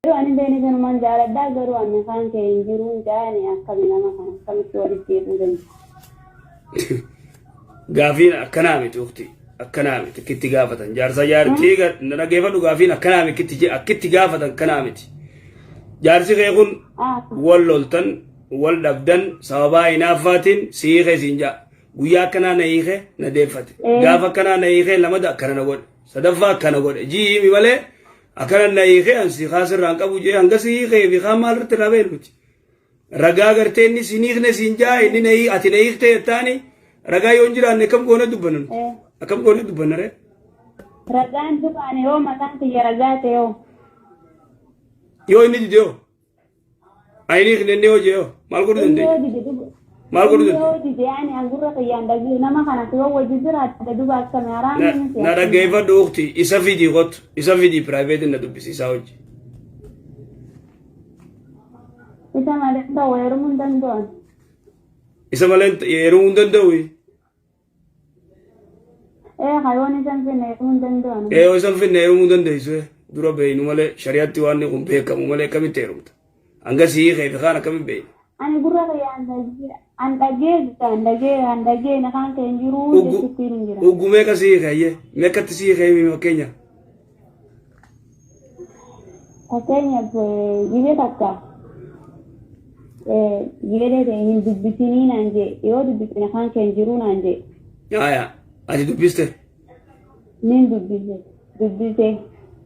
Garuu ani beeni sanumaan jaaladhaa, garuu ani kaan kee hin jiru jaani. Akkami nama kana akkamitti walitti deebi'uu danda'a? Gaafiin akkanaa miti, ukti, akkanaa miti akkitti gaafatan. Jaarsa jaartii na dhaggeeffadhu, gaafiin akkanaa miti akkitti gaafatan akkanaa miti. Jaarsi kee kun wal loltan, wal dhabdan, sababaa hinaaffaatiin si hiikee siin ja'a. Guyyaa akkanaa na hiike, na deeffate. Gaafa akkanaa na hiikee, lamada akkana na godhe. Sadaffaa akkana godhe. Jii malee akkana na hiikee an si kaasirraan qabu jee hanga si hiikee fi kaan maalirratti irraa beeknu miti. Ragaa gartee inni si hiikne siin jaa, inni na ati na hiiktee jettaani, ragaa yoo hin jiraanne akkam goone dubbanna nuti? Akkam goone dubbanna ree? Ragaan duraan yoo mataan kiyya ragaa ta'e hoo? Yoo inni dide hoo? Ani hiikne inni hoo jee hoo? Maal godhuu Inni yoo dandeenya? dide duba. Maal godhuu Inni yoo dandeenya? dide ani an gurra kiyyaan dhagee nama kana yoo wajji jiraatte duba akkami Na haraamni miti na akkami? dhaggeeffadhu ukti, isa fidii kottu, isa fidii private na dubbisi isaa hojii. Isa malee ta'u heerumuu hin danda'an. Isa malee heerumuu hin danda'u. Ee, hayoon isa hin finne heerumuu hin danda'an. Ee, yoo isa hin finne heerumuu hin dandeessu. Dura beeynu malee, shari'aatti waan kun beekamu malee akkamitti heerumta? Hanga si hiikee fi kaan akkamitti beeyna? Ani gurra kiyyaan dhagee an dhagee an dhagee an dhagee na kaan kee hin jiru jechuutti hin jira. Uggu meeqa si hiike hayyee? Meeqatti si hiike himi fakkeenya? Fakkeenyaaf gizee takka yeroo ta'e hin dubbisinii naan jee, yoo dubbisine kaan kee hin jiruu naan jee. Haaya, ati dubbiste? Nin dubbise dubbise.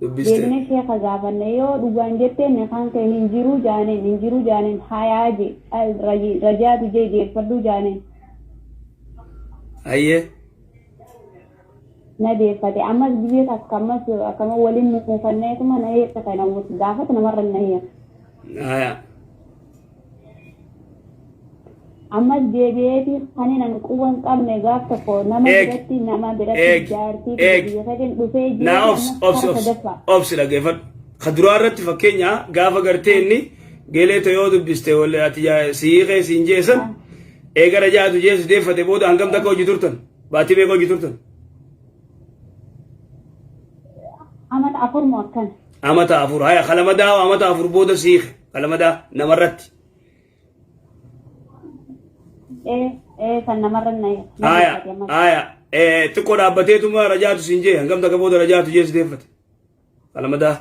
Dubbiste. Deebinee sheeka gaafanne, yoo dhugaan jetteen kaan kee hin jiruu jaaneen, hin jiruu jaaneen, hayaa jee, rajaatu jee, deeffadhuu jaaneen. Hayyee. Na deeffate. Ammas gizee takka ammas akkama waliin muufanneetuma na hiika, kana gaafata namarra na hiika. Haaya. Ammas deebi'eeti kanin an quba hin qabne gaaf tokko nama Eegi. biratti nama biratti Eegi. jaartii Eegi. biyya keetiin dhufee Naa jireenya obsi ammas obsi kara obsi sadaffaa. obsi, dhaggeeffadhu. Ka duraa irratti fakkeenya gaafa gartee inni geelee ta'e yoo dubbiste wal ati si hiikee siin jeessan, eega rajaatu jeessu deeffate booda hangam takka hojii turtan? Baatii meeqa hojii turtan? Amata 4 moo akkana. Amata 4. Haya, kalamadaa amata 4 booda si hiike. Kalamadaa namarratti. Ee ee, kan namarra na na Haya deeffate ammas. Haya, xiqqoo dhaabbateetuma rajaatu siin jee, hangam takka booda rajaatu jeessu deeffate? Kalamadaa.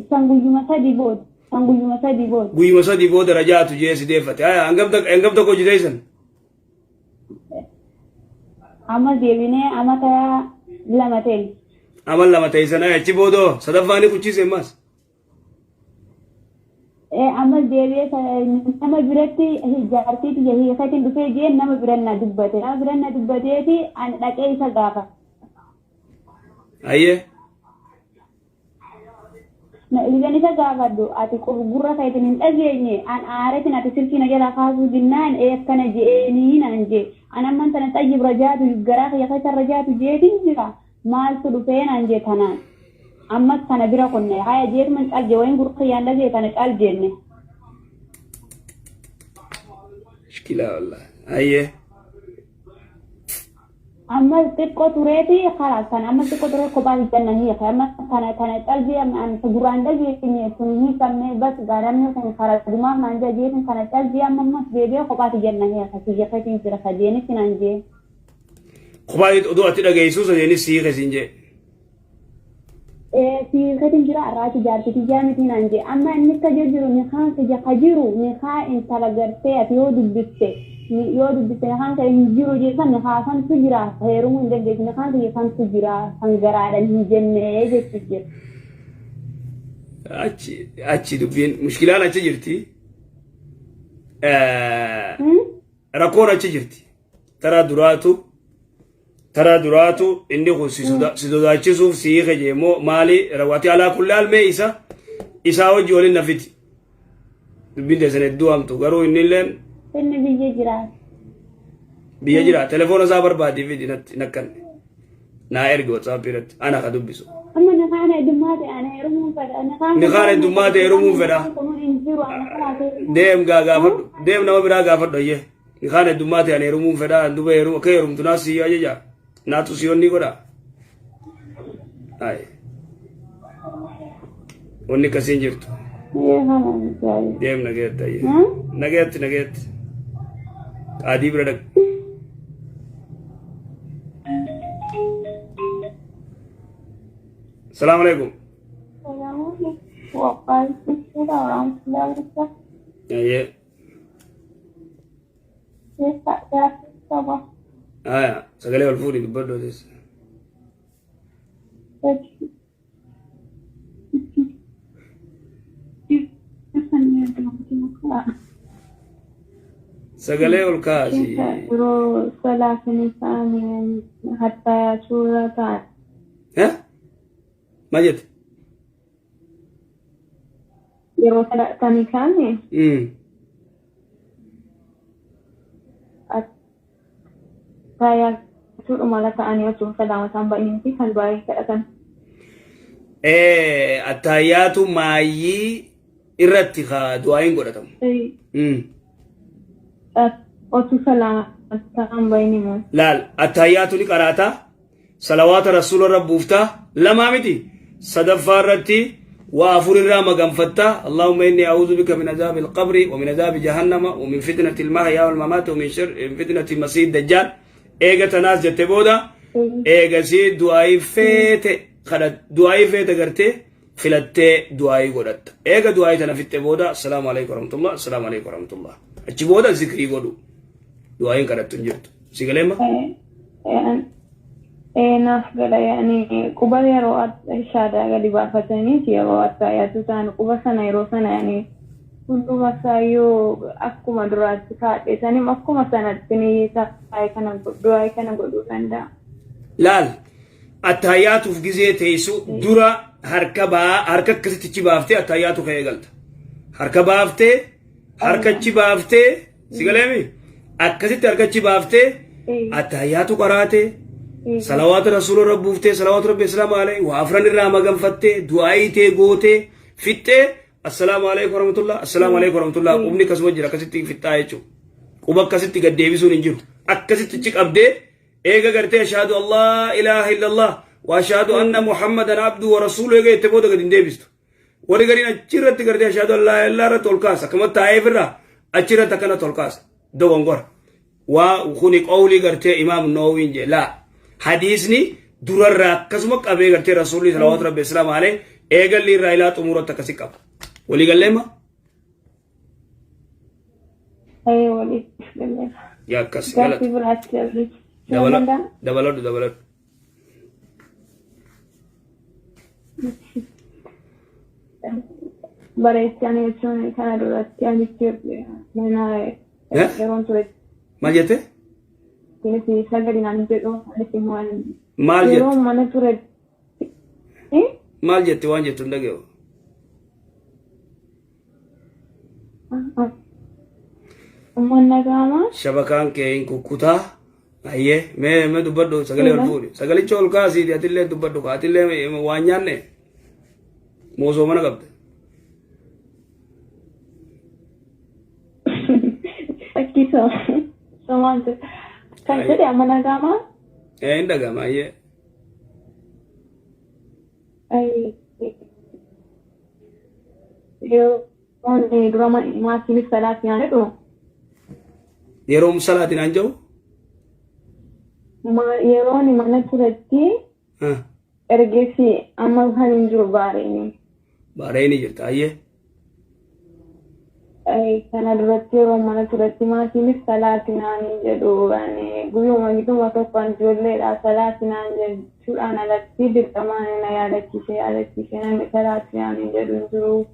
San guyyuma 3 booda. San guyyuma 3 booda. Guyyuma 3 booda rajaatu jeessu deeffate. Haya, hangam takka hojii teessan? Amma deebinee amata 2 ta'e. Amal 2 teessan. Haya, achi booda sadaffaa ni kuchiise ammas. Ee, amma deebi'ee nama biratti jaartii tiyya hiikeetiin dhufee jeen nama bira na dubbate. Nama bira na dubbateeti ani dhaqee isa gaafa. Hayyee. Isan isa gaafadhu, ati gurra keetiin hin dhageenye, an aaretiin ati silkii na jalaa kaasuu dinnaan ee akkana je'eenii naan jee. An amman tana xayyib rajaatu garaa kiyya keessa rajaatu jeetiin jira. Maaltu dhufee naan jee tanaan. Ammas kana bira kunne haya jeetuman cal jee, wayin gurra kiyyaan dhagee kana cal jenne. Mushkilaa wallahi. Hayyee. Ammas xiqqoo tureeti kalaas kana ammas xiqqoo turee kophaa hojjanna hiike. Amma kana kana cal jee, amma ani gurraan dhageenye sun hiikamne, bas gaaramni kun karaa dhumaaf naan jee jeetin kana cal jee, amma ammas deebi'ee kophaa hojjanna hiike, kiyya keetiin jira sadeenitti naan jee. Kophaa oduu ati dhageessuu sadeenis si hiike siin jee. Siikeetiin jira arraati jaarti tiyyaa miti naan jee. Amma inni akka jiru nikaan kiyya ka jiru nikaa intala gartee ati yoo dubbiste yoo dubbiste nikaan kee hin jiru jeessan, nikaa santu jira, heerumuu hin dandeessu, nikaan kiyya santu jira, san garaadhaan hin jenne jechuuf jira. Achi achi dubbiin mushkilaan achi jirti. Rakkoon achi jirti. Taraa duraatu inni kun si sodaachisuuf si hiike jee moo maali raawwati? Alaa kulli almee isa isaa hojii waliin nafiti. Dubbiin teessan hedduu hamtu, garuu inni illeen Inni biyya jira. Biyya jira. Telefoona isaa barbaadii fidi, natti nakkanne. Naa ergi WhatsApp irratti ana ka dubbisu. Amma nikaan heddummaa ta'e ana heerumuun fedha. Nikaan Nikaan heddummaa ta'e heerumuun fedha. Kun hin jiru ana kalaas. Deem gaa gaafadhu. Deem nama biraa gaafadhu ayyee. Nikaan heddummaa ta'e ana heerumuun fedha. Duba heerumu akka heerumtu naa si ajaja. Naatu si onni godha. Ayi. Wanni akkasiin jirtu. Deem nagaatti ayyee. Nagaatti nagaatti. Qaadii bira dhaqi. Salaamu alaikum. Ayyee. Aya sagalee ol fuudhi dubbadhu atis. Sagalee ol kaasi. Yeroo salaatni isaanii hatta suuraa ta'an. Eh? Maal jette? Yeroo salaatanii kaane Attaayaatuudhuma ala ta'anii osoo salaamataan ba'iniiti kan du'aa kadhatan. Attaayaatu maayyii irratti ka du'aayin godhatamu. Osoo salaamataan ba'ini moo. Laal attaayaatu ni qaraata. Salawaata rasuula irra buufta. Lamaa miti. Sadaffaa irratti waa afur irraa maganfatta. Allahumma inni a'uudhu bika min azaabi alqabri wa min azaabi jahannama wa min fitnati almahyaa wal mamaati wa min sharri fitnati masiih dajjaal. Eega tanaas jette booda eegasii du'aayii feete kadha du'aayii feete gartee filattee du'aayii godhatta. Eega du'aayii tana fixxe booda assalaamu alaikum warahmatullah assalaamu alaikum warahmatullah. Achi booda zikrii godhu. Du'aayiin kadhattu hin jirtu. Si galee ma? Naaf gala yaani quba yeroo shaadaa gadi baafataniiti yeroo attaayaatu ta'an quba sana yeroo sana yaani hunduma isaayyuu akkuma duraatti kaadheetaniim akkuma sanatti ni taa'ee kana du'aa kana godhuu danda'a. Laal attaayaatuuf gizee teessu dura harka baa harka akkasitti achi baaftee attaayaatu ka'ee galta. Harka baaftee harka achi baaftee Si galeemi? Akkasitti harka achi baaftee attahiyyaatu qaraatee salawaata rasuula irra buuftee salawaatu rabbi islaama alayhi waa afran irraa maganfattee du'aayii tee gootee fixxee assalaamu alaykum warahmatullah assalaamu alaykum warahmatullah qubni akkasuma jira akkasitti fixxaa jechuudha. Quba akkasitti gad deebisuun hin jiru. Akkasitti achi qabdee eega gartee ashaadu allah ilaaha illallah wa ashaadu anna muhammadan abdu wa rasuulu eega jette booda gad hin deebistu. Warri gariin achirratti gartee ashaadu an laa ilaaha irratti ol kaasa. Akkuma taa'eef irraa achirratti akkanatti ol kaasa. Dogongora. Waa kuni qawlii gartee imaam Nawawiin jee laa. Hadiisni durarraa akkasuma qabee gartee rasuulli salawaatu rabbi islaam alee eegalli irraa ilaa xumuratti akkasi qaba. Walii galleema? Ee waliif galleera. Yaa akkas Gaaffii galata. biraatti dabalachuu Dabaladhu dabaladhu. Bareechaan jechuun kana duratti anitti mana Eh? yeroon ture Maal jette? kunis sagalee naan jedhu anis immoo Maal yeroo jette? mana ture Maal jette waan jettu hin dhaga'u. Amma nagaama. Shabakaan kee hin kukkutaa. Ayyee mee mee dubbadhu sagalee ol fuudhi. Sagalicha ol kaasiiti atillee dubbadhu kaa atillee waan nyaanne moosoo mana qabda. Fakkii somaan kan jedhe amma nagaama. Ee hin dhaga'ama ayyee. Yeroo dura maasiinis salaati naan jedhu. Yeroo salaatiin aan jedhu. Yeroo ani mana turetti ergeessi amma kan hin jiru Baareenii. Baareenii jirta ayyee. Kana duratti yeroo mana turetti maatiinis salaati naan hin jedhu. Ani guyyuma giduma tokko ani ijoolleedha salaati naan jechuudhaan alatti dirqamaan na yaadachiise yaadachiise namni salaati naan hin jedhu hin jiru.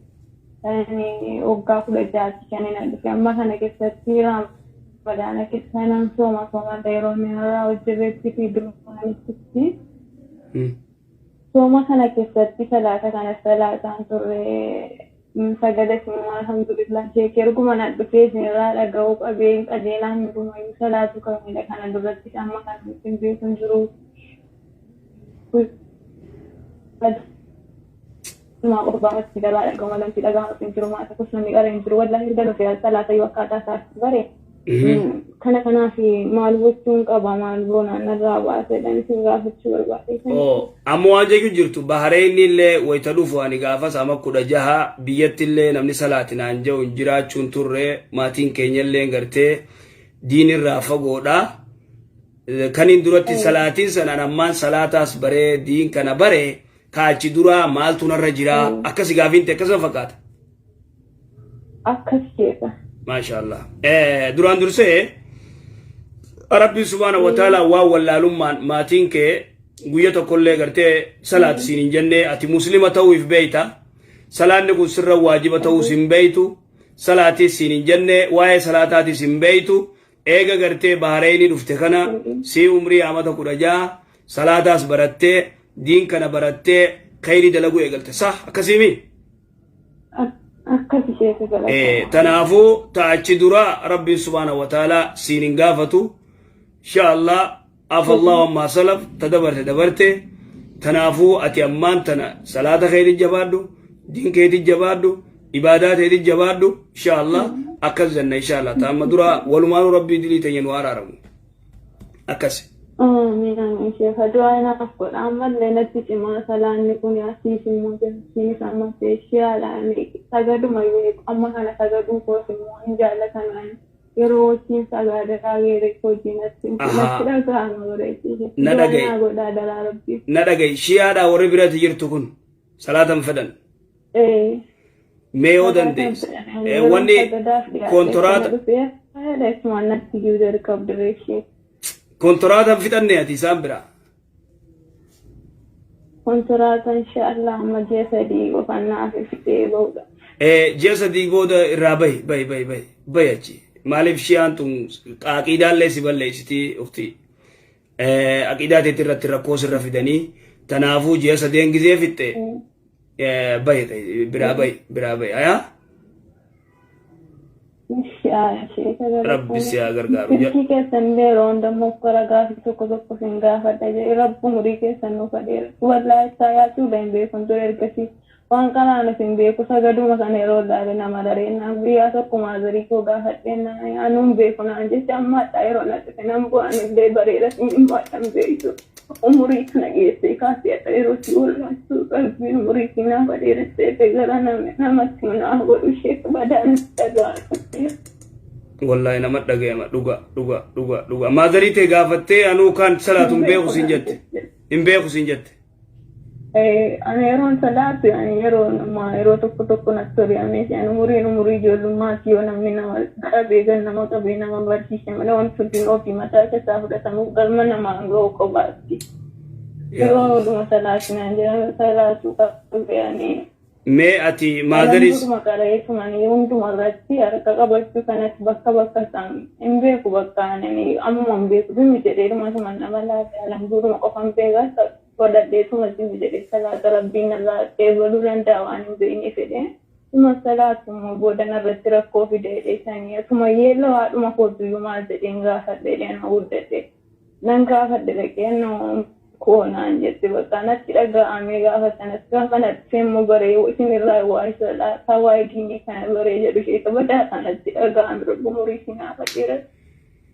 Ani waggaa 16tti kan inni dhufe amma kana keessatti ramadaana keessa nan sooma soomata yeroo inni irraa hojjetetti fi durumaanitti. Sooma kana keessatti salaata kana salaataan turre. Sagales immoo alhamdulillah sheekii erguma na dhufee isinirraa dhaga'uu qabee hin qajeelaan durumayyuu salaatu kamidha kana duratti amma kana hin beeku hin jiru. Maa qurbaamatti garaa dhaga'u malamti dhaga'amu hin jiru maa tokkos namni qara hin jiru wallahi erga dhufee salaata yoo akkaataa isaatti bare. Kana kanaaf maal gochuun qaba, maal goonaan narraa baasedhan isin gaafachuu barbaade. Oo, amma waan jechuun jirtu Bahareenni illee wayita dhufu ani gaafas ama 16 biyyatti illee namni salaati naan jedhu hin jiraachuun turre, maatiin keenya illee gartee diinirraa fagoodha. Kaniin duratti salaatiin sanaan ammaan salaataas baree diin kana bare kaachi duraa maaltu narra jira akkasi gaafiin ta'e akkasuma fakkaata. Akkas jedha. Maasha Allah. Duraan dursee Rabbiin subhaanahu wa ta'ala waan wallaalummaan maatiin kee guyya tokkollee gartee salaati siin hin jenne, ati muslima ta'uuf beeyta. Salaanni kun sirra waajiba ta'uus hin beeytu. Salaatis siin hin jenne, waa'ee salaataatis hin beeytu. Eega gartee Bahareenii dhufte kana sii umrii amata 16 salaataas barattee diin kana barattee kheyrii dalaguu eegalte. Sah, akkasiimi? Akkas isheetu galata. Tanaafuu ta'achi dura Rabbiin subhaanahu wa ta'ala siin hin gaafatu. Insha Allah afa Allahu ammaa salaf ta dabarte dabarte. Tanaafuu ati ammaan tana salaata keetii jabaadhu, diin keetii jabaadhu, ibaadaa teetii jabaadhu, insha Allah akkas jenna insha Allah. Ta amma dura walumaanuu Rabbii dilii teenya nu araaramu. Akkas. Amiin amiin sheeka, du'aa naaf godha, ammallee natti cimaa salaanni kun, asiis immoo jabsiinis amma shiyaadhaan sagaduma amma kana sagaduu koos immoo hin jaallatan, yeroo wajjin sagadaa geeree hojii natti natti dhaga'ama bareechise. Na dhaga'i. Du'aa naa godhaa daraa Rabbii. Na dhaga'i, shiyaadhaa warri biratti jirtu kun salaatan fedhan. Mee yoo dandeesse wanni koontoraata natti jiru jalqabde reeshee. Koontoraata hin fixanne ati isaan biraa. Kontiraata insha Allah amma ji'a 3 qofaan naaf fixee ba'udha. Ji'a 3 booda irraa bahi, bahi, bahi, bahi, bahi achi. Maaliif shiyaan tun aqiidaallee si balleessiti ukti. Aqiidaa teetti irratti rakkoo sirra fidanii, tanaafuu ji'a sadeen gizee fixxe bahi, biraa bahi, biraa bahi ayaa. Rabbi si haa gargaaru. Silkii keessan illee yeroo hunda mokkora gaafii tokko tokko sin gaafadha jedhe, Rabbi umurii keessan nuuf adeera. Wallaahi isaa yaachuudha hin beekun ture, ergasii waan qaraanis hin beeku, sagaduma kana yeroo ilaalu nama dareenna guyyaa tokko maazarii koo gaafadheen anuu hin beeku naan jecha, amma hadhaa yeroo na dhufe nan bu'aan illee bareeda siin hin baadhan beektu. Umurii kana geessee kaasee hadha yeroo si wallaalchu Rabbiin umurii si naaf adeeressee gara namatti naaf godhu ishee badaan dhaga'an. Wallaahi nama dhagayama, dhuga dhuga dhuga dhuga. Maazarii tee gaafattee anuu kaan salaatu hin beeku siin jette. Hin beeku siin jette. Ani yeroon salaatu ani yeroo nama yeroo tokko tokko natti tole, ani umuriin umurii ijoollummaati, yoo namni nama qabee gan nama qabee nama barsiise malee wanti hundinuu ofii mataa keessaa fudhatamuuf galma namaan ga'u qofaatti. Yeroo hunduma salaatu naan jedhan salaatu qabee ani. Mee ati maazaris Hunduma qareesumanii hunduma irratti harka qabachuu kanatti bakka bakka isaan hin beeku, bakka ani ammuma hin beeku zimmi jedheedhuma suma nama laafee alamduudhuma qofan beekaa godhadheetuma zimmi jedhee salaata Rabbiin narraa qeebaluu danda'a waan hin beekne fedhee. Suma salaatu immoo booda narratti rakkoo fide jedheetanii asuma yeelloo haadhuma kootuyyuu maal jedheen gaafadhe jedheen guddadhe. Nan gaafadhe dhaqee koo naan jette, bakka natti dhaga'amee gaafa sanas gaafa natti immoo baree isin irraa waa'ee salaataa waa'ee diinii kana baree jedhu ishee kabadaa kanatti dhaga'ame, Rabbi umurii isin haa dheeratu.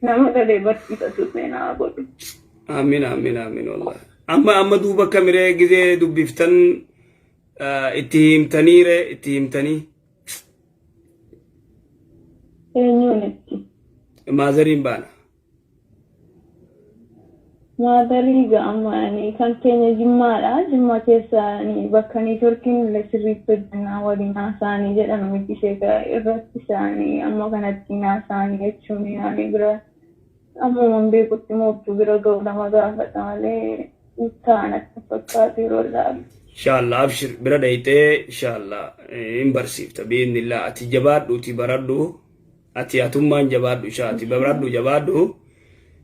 Nama galee barsiisatu seenaa godhu. Amiin amiin amiin wallahi. Amma amma duuba kamiree gizee dubbiftan itti himtaniire itti himtanii? Eenyuun itti? Maazariin baana. Maadarii ga'ama kan keenya Jimmaadha. Jimma keessa bakka niitworkiin illee sirriitti hojjannaa waliin haasa'anii jedhan miti ishee irratti isaanii amma kanatti haasa'anii jechuun ani bira ammuma hin beekutti mooftuu bira ga'u nama gaafata malee ta'an akka fakkaatu yeroo ilaalu. Inshallah abshir, bira dhayxee inshallah hin barsiifta biiznillah. Ati jabaadhuuti baradhu, ati atummaan jabaadhu insha ati baradhu jabaadhu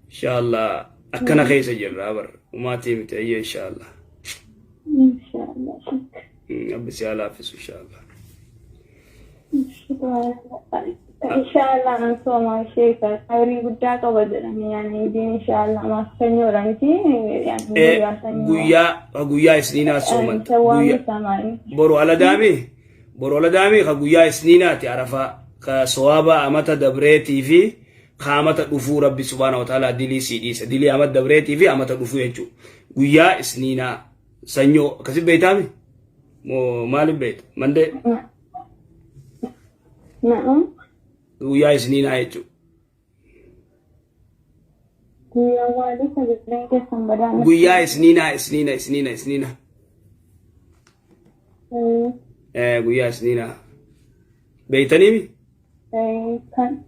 inshallah. Akkana keessa jirra bar umaatii miti ayya inshallah. Inshallah. Rabbi si haa laaffisu inshallah. Inshallah nan sooma sheeka, khayrii guddaa qaba jedhanii yaani diin inshallah maaf sanyoodha miti yaani guyyaa sanyoo. Guyyaa guyyaa isniinaa soomanta guyyaa boru aladaami, boru aladaami ka guyyaa isniinaati arafaa ka sowaaba amata dabreetii fi Ka amata dhufuu Rabbi subhaanahu wa ta'aalaa dilii sii dhiisa. Dilii amata dabreetii fi amata dhufuu jechuudha. Guyyaa isniinaa sanyoo akkasi beeytaami? Moo maaliif beeyta? Mandee Na'am. guyyaa isniinaa jechuudha. Guyyaa maalii sagaleen keessan badaan Guyyaa isniinaa isniina isniina isniina. Guyyaa isniinaa. Beeytaniimi? Kan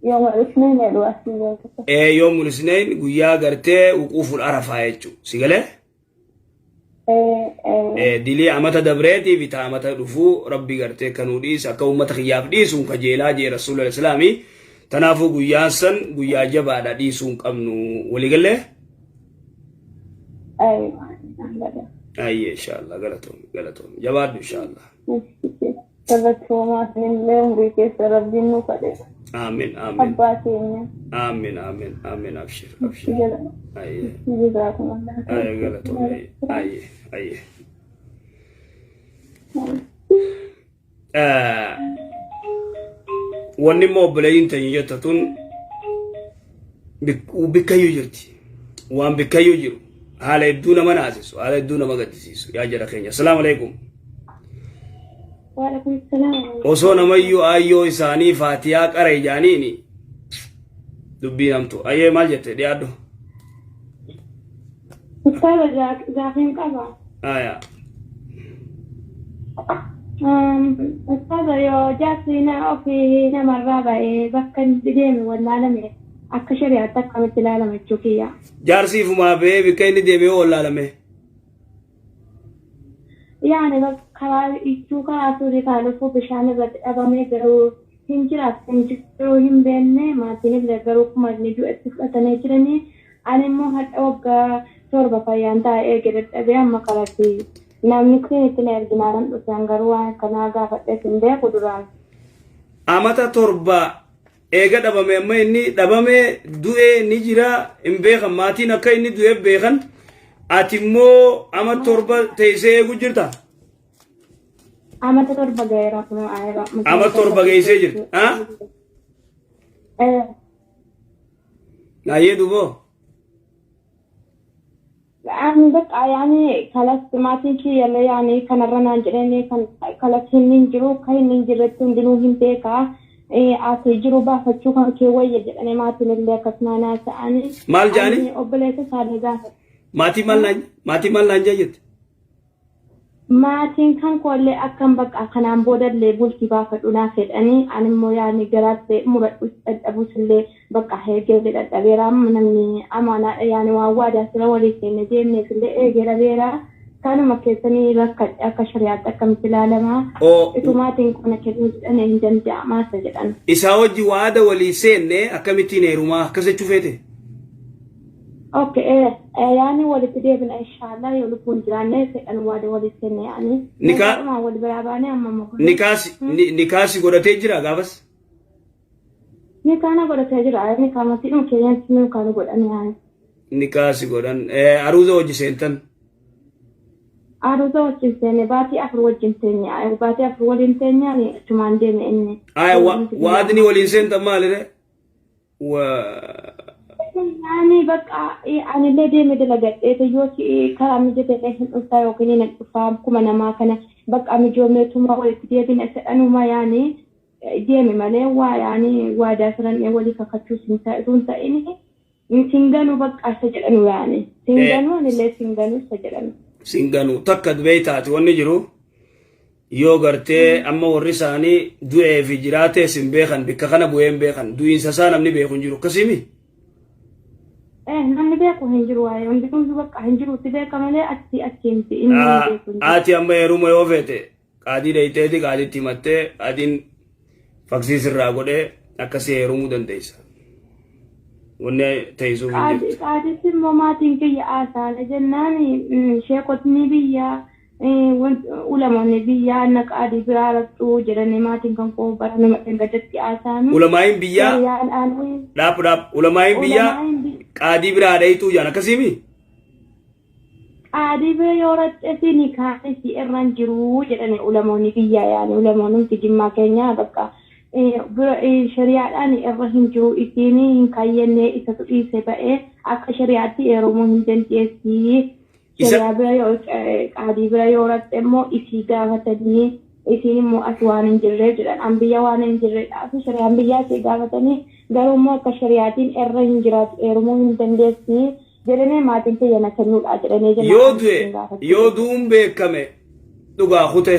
yooma isniin jedhu asii beeksisa. Yoomul isniin guyyaa gartee wuquuful arafaa jechuudha. Si galee? Dilii amata dabreetii fi ta amata dhufuu rabbi gartee akka nuu dhiise akka uummata kiyyaaf dhiisuun kajeelaa jee rasuula islaamii. Tanaafuu guyyaan san guyyaa jabaadha dhiisuu hin qabnu waliigallee? Ayyee inshaallah galatoomi galatoomi jabaadhu inshaallah. Galatoomaa isinillee umurii keessa rabbiin nuuf kadhe. Aamin aamin Abbaa keenya. aamin aamin aamin abshir abshir. Ayyee Jazaakumullah ayyee galatoomi ayyee ayyee. Wanni immoo obboleeyyiin teenya jetta tun bikkayyuu jirti. Waan bikkayyuu jiru haala hedduu nama naasisu haala hedduu nama gaddisiisu yaa jara keenya. Assalaamu alaikum. Waalaikum salaam. Osoo namayyuu aayyoo isaanii faatiyaa qara ijaaniini dubbii namtu. Ayyee maal jette dhiyaadhu. Ustaaza gaafiin qaba. Aya. Ustaaza yoo jaarsi na ofii namarraa ba'ee bakka inni deeme wallaalame akka shari'aatti akkamitti ilaalama jechuu kiyya. Jaarsi ifumaa ba'ee bikka inni deemee wallaalame. Yaani karaa ichuu karaa suurii kaa dhufu bishaan irratti dhabame garuu hin jiraatu hin jiru hin beekne maatiin illee garuu akkuma inni du'etti fudhatanii jiranii ani immoo hadha waggaa 7 fayyaan taa'ee eege dadhabee amma karatti namni itti na erginaanan dhufeen garuu waan akkanaa gaafadhees hin beeku duraan. Amata 7 eega dhabame amma inni dhabame du'ee ni jira hin beekan maatiin akka inni du'ee beekan ati immoo ama 7 teessee eegu jirta. Amata 7 ga'eera kunoo ayeera. Ama 7 geessee jirta. Ah? Ayyee duboo. Ani bakka yaani kalas maatiin kiyyallee yaani kanarra naan jedhanii kan kalas hin hin jiru akka hin hin jirretti hundinuu hin beekaa. Asii jiru baafachuu kan kee wayya jedhanii maatiin illee akkasuma naa ta'anii. Maal jedhanii? Ani obboleessa isaallee gaafadhe. Maatii maal naan jette? Maatiin kan koollee akkan bakka kanaan boodallee bultii baafadhu naa fedhanii ani immoo yaani garaatti muradhu dadhabus illee bakka eegeellee dadhabeera amma namni amaanaadha yaani waan waadaa sira walii seenne deemneef illee eegee dhabeera kanuma keessanii rakkadhe akka shari'aatti akkamitti ilaalama Oo itu maatiin qona kennuu jedhanii hin danda'amaa isa jedhan. Isaa wajji waada walii seenne akkamittiin heerumaa akkas jechuu feete? Okay, yaani walitti deebina inshallah yoo lubbuun jiraanne fedhan waada walitti seenne yaani. Nikaa Nagaadhumaan wal biraa baane amma immoo kun. nikaasi nikaasi godhatee jira gaafas? Nikaana godhatee jira. Nikaa masiidhuma keenyatti nikaana godhan yaani. Nikaasi godhan aruuza wajji seentan. Aruuza wajjin seenne baatii 4 wajjin teenye. Baatii 4 waliin teenye ani achumaan deeme inni. Aya Yeroo nuti biyya waadni waliin seentan maalire? Yaani bakka anillee deeme dalagadhee yoo si karaa mijatee hin dhuftaa yookiin hin dhufaa kuma namaa kana bakka mijoomeetuma walitti deebina jedhanuma yaani deeme malee waa yaani waadaa sirannee walii kakachuus hin ta'in singanu bakka isa jedhanu yaani singanu anillee singanu isa jedhanu. Singanu takka beeytaati wanni jiru yoo gartee amma warri isaanii du'ee fi jiraatees hin beekan bikka kana bu'ee hin beekan du'iinsa isaa namni beeku hin jiru akkasiimi. Namni beeku hin jiru waa'ee hundinuu bakka hin jirutti beeka malee achi achi miti inni hin beeku hin jiru. Ati amma heeruma yoo feete qaadii dheeyteeti qaadiitti himattee qaadiin faksii sirraa godhee akkasii heerumuu dandeessa. Wanni teessisuuf hin jirtu. Qaaditti immoo maatiin kiyya haasaane jennaan sheekotni biyyaa ulamoonni biyyaa na qaadii biraa raxxuu jedhanii maatiin kan koo bara nama dhangadatti haasaanu. Ulamaa'iin biyyaa Shari'aan aanuu dhaab dhaab ulamaa'iin biyyaa ulamaa'iin biyya qaadii biraa dheeytuu jaan akkasiimi. Qaadii bira yoo raxxesi nikaahni si irra hin jiru jedhani ulamoonni biyyaa yaani ulamoonni nuti jimmaa keenya bakka Bira shari'aadhaan irra hin jiru isiin hin kaayyannee isatu dhiise ba'ee akka shari'aatti heerumuu hin dandeessi. Shari'aa bira yoo qaadii bira yoo ratte immoo isii gaafatanii isiin immoo as waan hin jirreef jedhan an biyya waan hin jirreedhaaf shari'aan biyyaa isii gaafatanii garuu immoo akka shari'aatiin irra hin jiraatu heerumuu hin dandeessi jedhanii maatiin kiyya na kennuudha jedhanii jennaan Yoo ani du'e isiin gaafachuu yoo du'uun beekame dhugaa kute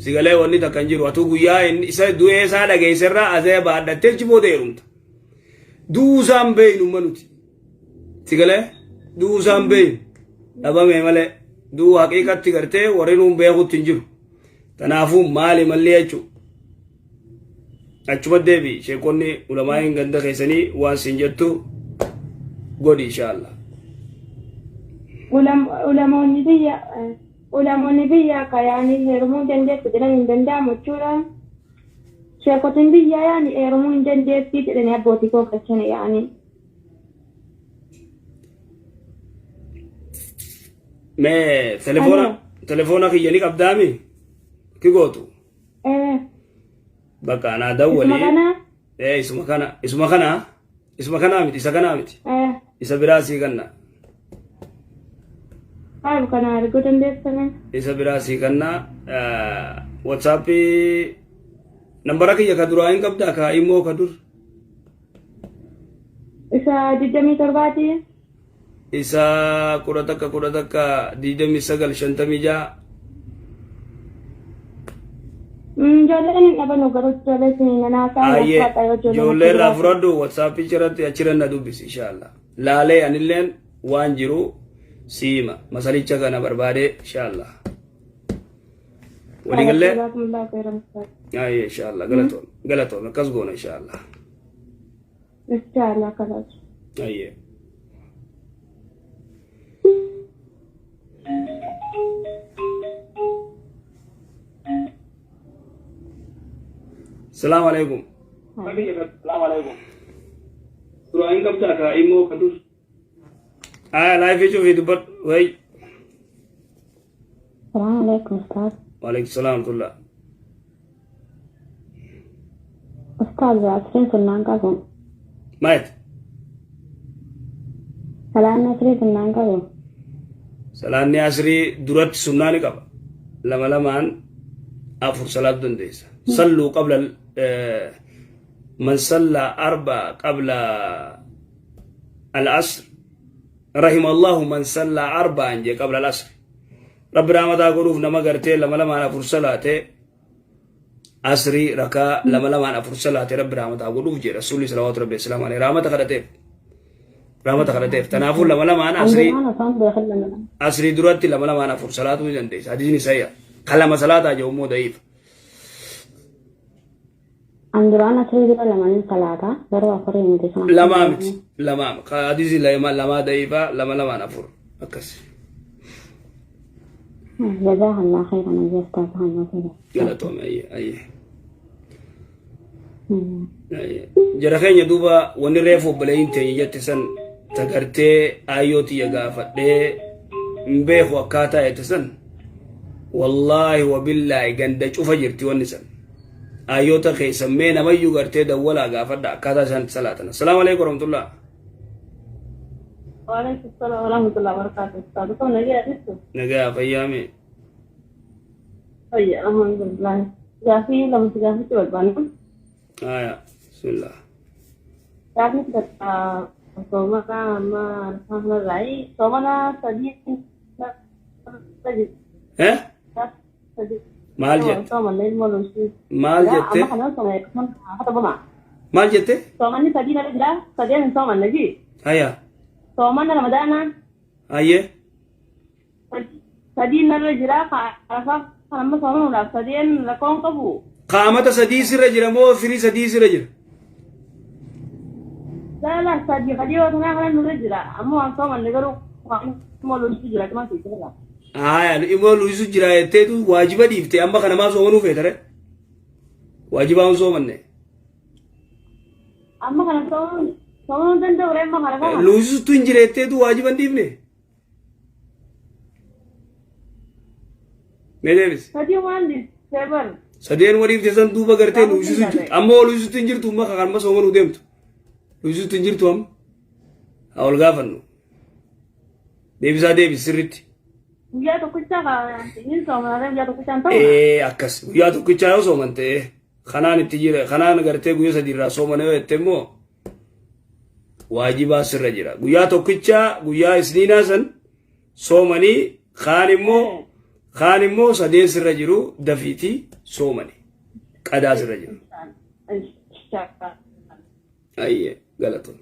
sigalee wanni takka hin jiru atuu guyyaa inni isa du'ee isaa dhageesse irraa azee baadhattee achi booda heerumta. Du'uu isaa hin beeknu amma nuti. Sigalee du'uu isaa hin beeknu dhabame malee du'uu haqiiqatti gartee warri nuun beekutti hin jiru. Kanaafuu maali malli jechuudha. Achuma deebi sheekonni ulamaa'iin ganda keessanii waan siin jettu godhi inshaallah. Ulamoonni biyya ulamoonni biyya akka yaani heerumuu hin dandeessu jedhan hin danda'amu jechuudha. Sheekotiin biyyaa yaani heerumuu hin dandeessi jedhanii abbootii koo galchani yaani. Mee telefoona Aloo. telefoona kiyya ni qabdaami? Ki gootu? Bakka anaa Isuma dawwali. kana Isuma kana isuma kana isuma kanaa miti isa kanaa miti isa biraa sii kanna haal kana arguu dandeessame. Isa biraa sii kanna. WhatsAppii nambara kiyya ka duraa hin qabdaa ka immoo ka dur Isa 27ti. Isa 11 11 29 56. Ijoolleen hin dhabanu garuu ijoollee isin nanaasaa Ayyee fudhadha yoo ijoolleen ijoollee achi irraa jiraatu. fudhadhu WhatsAppii irratti achirra na dubbisi inshaallah. Laalee anilleen waan jiru siima masalicha kana barbaadee inshaallah. Waliigallee Jazakumullahu khairan. Ayyee inshaallah galatoom galatoom akkas goona inshaallah. Inshallah kalaas. Ayyee. Salaamu alaikum. Suuraa hin qabdaa kaa immoo ka dur. Aya laayifii cufii dubbadhu. Wayi. Salaamu alaikum Ustaaz. Waalaikum salaam tullah. Ustaaz, asriin sunnaan qabu. Maayet. Salaanni asrii sunnaan qabu. Salaanni asrii duratti sunnaa ni qaba. Lama lamaan afur salaatu dandeessa. Salluu qabla man sallaa arba qabla al-asr rahima Allahu man sallaa arba'an jee qabla al-asr. Rabbi rahmataa godhuuf nama gartee lama lamaan afur salaate asrii rakaa lama lamaan afur salaate Rabbi rahmataa godhuuf jee Rasuulli salawaatu Rabbi salaamu alayhi rahmata kadhateef. Rahmata kadhateef. Tanaafuu lama lamaan asrii Duraan osoo hin beekin lama lama. Asrii duratti lama lamaan afur salaatuu ni dandeessa. Hadiisni sayya. Ka lama salaataa jedhu immoo da'iifa. An duraan asrii dura lamanin salaata garuu afurii miti sun akka Lamaa hin miti. beekne. Lamaa. Ka hadiisni lama lamaa da'iifa lama lamaan afur. Akkas. Jazakallah khairan ayya ustaaz Muhammad. Galatoome ayyee ayyee. Ayyee. Jara keenya duuba wanni reefu obboleeyyiin teenya jette san tagartee aayyoo tiyya gaafadhee hin beeku akkaataa jette san wallaahi wabillaahi ganda cufa jirti wanni san. Aayyoota keessan mee namayyuu gartee dawwalaa gaafadha akkaataa isaan itti salaatan. Assalaamu alaikum warahmatullah. Waalaikum salaam warahmatullahi wabarakatuh. Ustaaz, akkam nagaa jirtu? Nagaa fayyaa mee. Fayyaa alhamdulillah. Gaafii lama si gaafachuu barbaanna. Aya bismillah. Gaafii takka soomana amma alhamdulillah soomana sadii Eh? Maal jette? Maal jette? Maal jette? Soomanni sadii nama jira, sadeen hin soomanne ji. Haya. Soomanna Ramadaanaa Hayyee. Sadii narra jira, Arafaa kan amma soomanuudhaaf sadeen rakkoon qabu. Qaamata sadii sirra jira moo firii sadii sirra jira? Lala sadii kadhiyoo tanaa kana nurra jira, amma waan soomanne garuu immoo loltu jira cuma siisirra. Haya immoo luisu jira jetteetu waajiba dhiifte amma kana maa soomanuu feetare? Waajibaa hin soomanne. Amma kana soomanuu danda'u ree amma kana kana. Luisutu hin jira jetteetu waajiba hin dhiifne. Mee deebisi. Sadii waan dhiistee bar. Sadeen waliif san duuba gartee Gaafa luusisu sun jirtu. Amma ol luusisutti hin jirtu amma kan amma soomanuu deemtu. Luusisutti hin jirtu amma. Haa ol gaafannu. Deebisaa deebisi sirritti. Guyyaa tokkichaa hin soomanaa guyyaa tokkichaa hin ta'u. Ee akkas guyyaa tokkichaa yoo sooman ta'e kanaan itti jira kanaan gartee guyyaa sadii irraa soomana yoo jette immoo waajibaa sirra jira. Guyyaa tokkichaa guyyaa isniinaa san soomanii kaan immoo sadeen sirra jiru dafiitii soomani qadaa sirra jiru. Ayyee galatoon.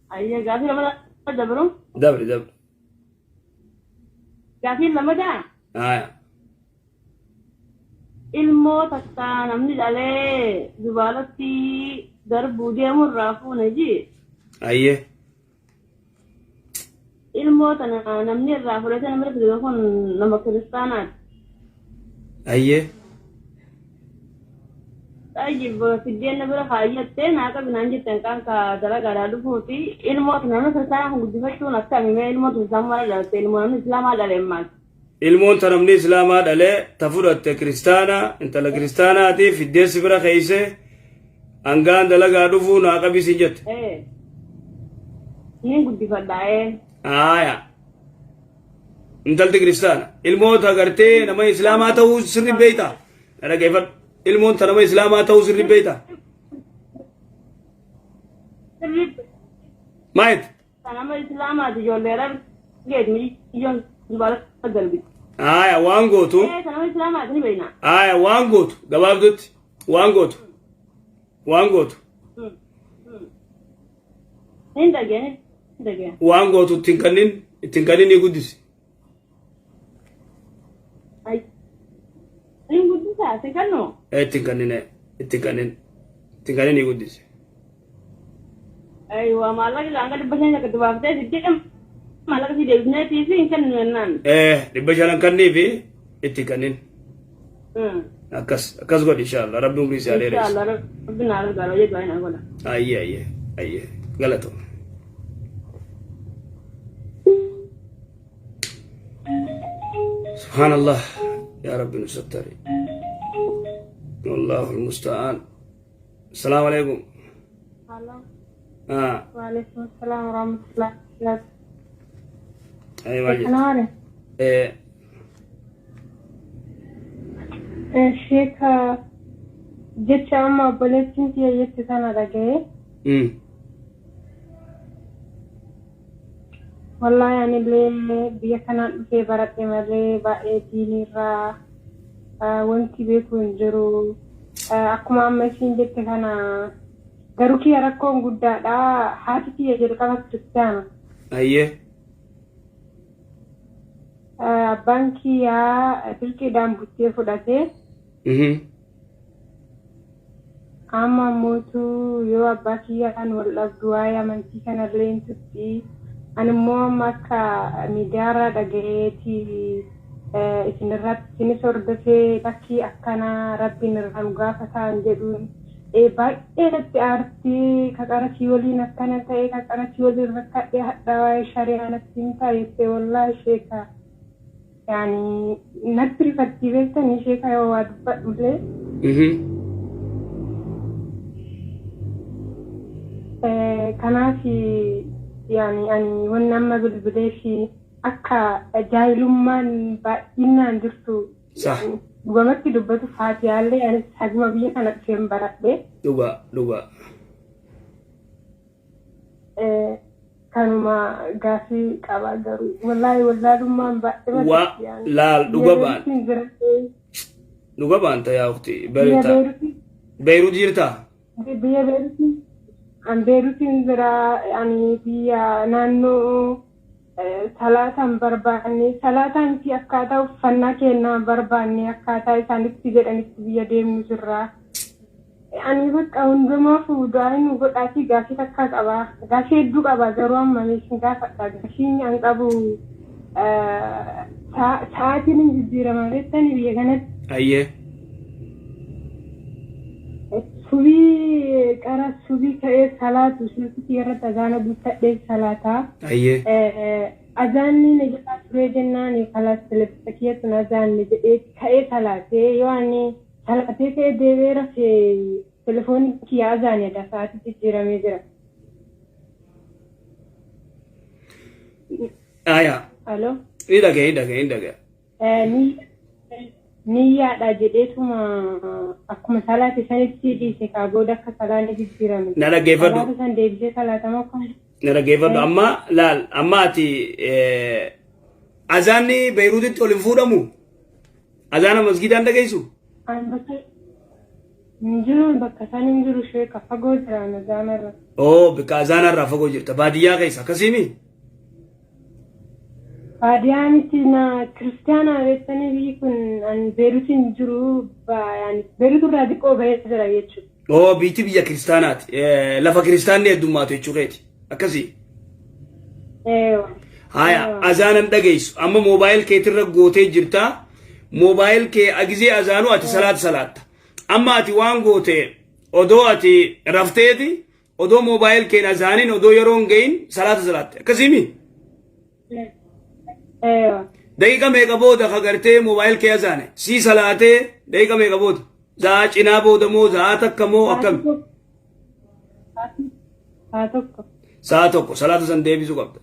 Ayyee gaafii lama dabru. Dabri dabri. Gaafiin lamadaa Aya. Ilmoo takka namni dhalee zubaalatti darbuu deemurraa fuune ji. Ayyee. Ilmoo tana namni irraa fudhatee namni fide kun nama kiristaanaati. Ayyee. Tayyib fiddeen na bira kaayyattee naa qabi naan jetteen kaan ka dalagaadhaa dhufuuti. Ilmoo tana namni kiristaanaa kun guddifachuun akkami mee ilmoo tun isaan mara dhalatte ilmoo namni islaamaa dhale maal? Ilmoon ta namni islaamaa dhalee ta fudhatte kiristaana intala kiristaanaati fiddee si bira keeyse hangaan dalagaa dhufuu naa qabi siin jette. Ee. Niin guddifadha ee. Aaya. Intalti kiristaana. Ilmoota gartee nama islaamaa ta'uu sirri beeyta. Na dhaggeeffadhu. Ilmoon ta nama islaamaa ta'uu sirri beeyta. Sirriitti Maayit. Nama islaamaati ijoollee argeet miyyoon dubaara darbiti. Aaya waan gootu. Ee nama islaamaati ni beekna. Aaya waan gootu gabaabdutti waan gootu. Waan gootu. Hin dhageen hin dhageen. Waan gootu ittiin kannin ni guddisi. Hin guddisaa si kennu. Ee ittiin kannin ni guddisi. Aywa maallaqa hanga 500 akka baaftee fiddee maallaqa si deebisneetii fi hin kennu jennaan. Ee 500 kannii fi ittiin kannin. Akkas akkas godhi inshallah rabbi umrii si haa dheeressu. Inshallah rabbi naa gargaara hojii du'aa naa godha. Ayyee ayyee ayyee galatoom. سبحان الله يا رب نستر والله المستعان. السلام عليكم. Halo, آه. Waalaikumsalam warahmatullahi wabarakatuh. أي ماجد. Kanaare, إيه. Sheeka jecha amma obboleettiin kiyya jette sana dhaga'ee wallaahi anillee biyya kanaan dhufee baradhe malee baay'ee diinirraa wanti beeku hin jiru. Akkuma amma isiin jette kana garuu kiyya rakkoon guddaadha. Haati kiyya jalqaba kiristaana. Abbaan kiyyaa dirqiidhaan buttee fudhatee amma mootuu yoo abbaa kiyyaan wal dhabdu waa'ee amantii kanallee hin tutti. Ani immoo amma akka miidiyaarraa dhagayeeti isinirratti isinis hordofee lakkii akkanaa rabbiin irraa nu gaafataan jedhuun baay'ee natti aartii ka qarasii waliin akkana ta'e ka qarasii waliin rakkadhe hadha waa'ee shari'aa natti hin taa'e wallaahi sheeka yaani natti rifattii beektanii sheeka yoo waa dubbadhullee. Kanaaf yaani ani wanni amma bilbilee fi akka jaahilummaan baay'inaan jirtu dhugumatti dubbatu faatiyaallee anis haguma biyya kana dhufeen baradhe. Dhugaa dhugaa. Kanuma gaafii qaba garuu wallaahi wallaalummaan baay'ee Waa laal dhuga baan Beeruutiin jira. Dhuga baanta yaa ukti Biyya beruta Beeruutiin Beirut jirtaa? Biyya Beeruutiin an Beeruutiin jira. Ani biyya naannoo salaataan barbaanne salaataan fi akkaataa uffannaa kennaa barbaanne akkaataa isaanitti jedhanitti biyya deemnu jirra. Ani bakka hundumaaf du'aa nu godhaatii gaafii takka qaba. Gaafii hedduu qaba garuu amma meeshaan gaafadha. Gaafiin an qabu sa'aatiin hin jijjiirama beektanii biyya kanatti. Subii qara subii ka'ee salaatu silkii irratti azaana guuttadhee salaataa. Azaanni na jalaa turee jennaan kalaas televiziyoona kiyyatti azaanni jedhee ka'ee salaatee yoo ani Salaatee ka'ee deebi'ee rafee telefoonni kiyya azaanedha sa'aatii jijjiiramee jira. Aya. Alo. Ni dhaga'e ni dhaga'e ni dhaga'e. Niyyaadha jedheetuma akkuma salaate sanitti dhiise kaa booda akka salaanni jijjiirame. Na dhaggeeffadhu. Salaata san deebisee salaatama akkuma. Na dhaggeeffadhu amma laal amma ati azaanni Beeyruutitti ol hin fuudhamu. Azaana masgiidaan dhageessu. An bakka hin jiru bakka san hin jiru sheeka fagoo jira azaanarra. Oo bakka azaanarraa fagoo jirta baadiyyaa keessa akkasiimi. Baadiyyaa miti na kiristaana beektanii biyyi kun an Beerut hin jiru Beerut irraa xiqqoo bahee jira jechuudha. Oo biitti biyya kiristaanaati. Lafa kiristaanni heddummaatu jechuu keeti. Akkasii. Eewa. Haya azaanan dhageessu amma moobaayil keetirra gootee jirta. Moobaayil kee agizee azaanu ati salaata salaatta. Amma ati waan goote odoo ati rafteeti Odoo mobile keen azaanin odoo yeroon gahin salaata salaatte. Akkasiimi? Eewa. Daqiiqa meeqa booda ka gartee mobile kee azaane? Sii salaatee daqiiqa meeqa booda? Za'aa cinaa booda moo za'aa takka moo akkami? Sa'a tokko. Sa'a tokko salaata san deebisuu qabda.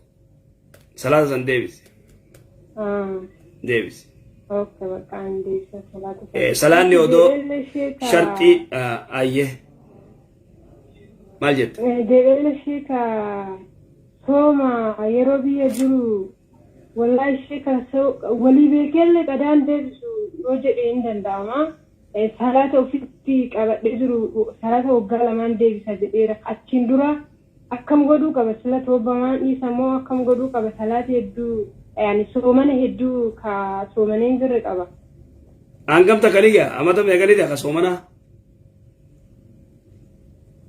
Salaata san deebisi. Deebisi. Okay, bakka an deebisa salaata san. Salaanni odoo Deebi'ellee sheeka. sharxii ayyee. Maal jette? Deebi'ellee sheeka sooma yeroo biyya jiru wallahi sheeka walii beekellee qadaan deebisu yoo jedhe hin danda'ama. Salaata ofitti qabadhee jiru salaata waggaa lamaan deebisa jedheera. Achiin dura Akkam godhuu qaba sila toobamaan dhiisa moo akkam godhuu qaba salaati hedduu yaani soomana hedduu ka soomanee hin jirre qaba. Hangam takka ni gaa amata meeqa ni ta'a ka soomanaa?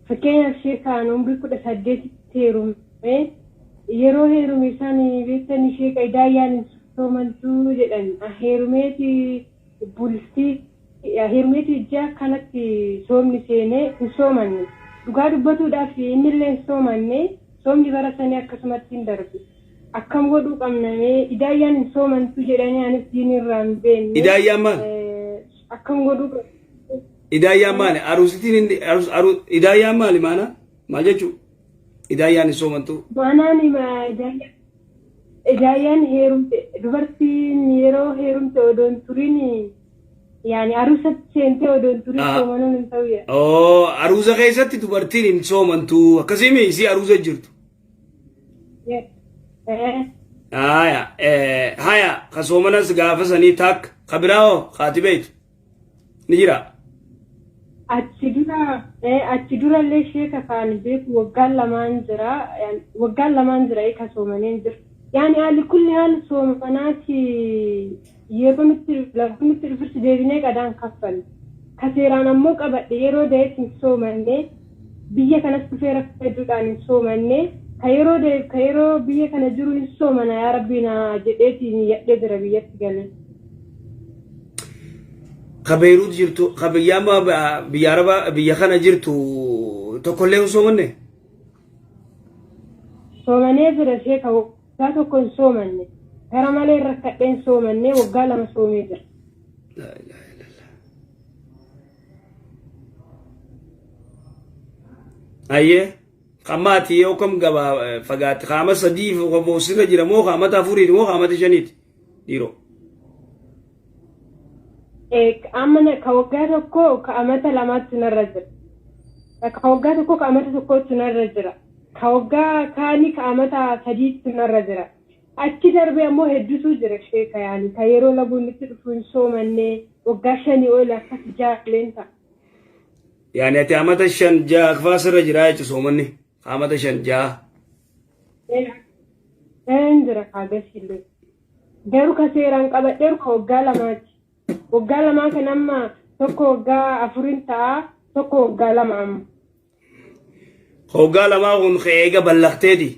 Fakkeenyaaf sheekaan umrii 18tti heerume yeroo heerume san beektanii sheeka idaayyaan hin soomantuu jedhan heerumeeti bultii Heerumeeti ji'a kanatti soomni seenee hin soomanne. Dhugaa dubbatuudhaaf innillee hin soomanne soomni bara sanii akkasumatti hin darbe. Akkam godhuu qabna mee idaayyaan hin soomantu jedhanii anis diinii irraa hin beekne. Idaayyaan maal? Akkam godhuu qabna? Idaayyaan maali? Aruusitiin inni aruus aru idaayyaan maali maana? Maal jechuu? Idaayyaan hin soomantu. Maanaan idaayyaan heerumte dubartiin yeroo heerumte odoo hin turin Yaani arusatti seentee odoo hin turin soomanuun hin ta'u jedha. Oo aruuza keessatti dubartiin hin soomantu akkasii mi isii aruuza jirtu. Haya haya ka soomanas gaafa sanii taak ka biraa hoo kaati beeytu ni jira. Achi dura achi durallee sheeka kaan beeku waggaan lamaan jira waggaan lamaan jira ka soomaneen jira. Yaani haalli kulli haal soomanaati Yeroo nutti lafa nutti dhufus deebinee qadaan kaffalle. Ka seeraan ammoo qabadhe yeroo dahetti hin soomanne, biyya kanas dhufee rakkoo hedduudhaan hin soomanne, ka yeroo dahe ka yeroo biyya kana jiru hin soomana yaa Rabbii naa jedheeti niyyadhee jira biyyatti galee. Ka Beeyruut jirtu, ka biyya amma biyya Arabaa biyya kana jirtu tokkollee hin soomanne? Soomanee jira sheeka waggaa tokko hin soomanne. Gara malee rakkadhee hin soomanne waggaa lama soomee jira. Laa ilaaha illallah. Ayyee kamma ati yoo kam gabaa fagaatte qaama sadii moo sirra jira moo qaamata afuriiti moo qaamata shaniiti dhiiroo. Amma ka waggaa tokko ka amata lamaatti narra jira. Ka waggaa tokko ka amata tokkootti narra jira. Ka waggaa kaanii ka amata sadiitti narra jira. Achi darbee ammoo hedduutu jira sheeka yaani ka yeroo laguun itti dhufu hin soomanne waggaa shanii ol akkas jaalleen ta'a. Yaani ati amata shan ja'a faa sirra jira jechuun soomanni amata shan ja'a. Een jira kaagasillee. Garuu ka seeraan qabadheeru ka waggaa lamaati. Waggaa lamaa kan amma tokko waggaa afurin ta'a tokko waggaa lama amma. Waggaa lamaa kun ka eega ballaqteeti.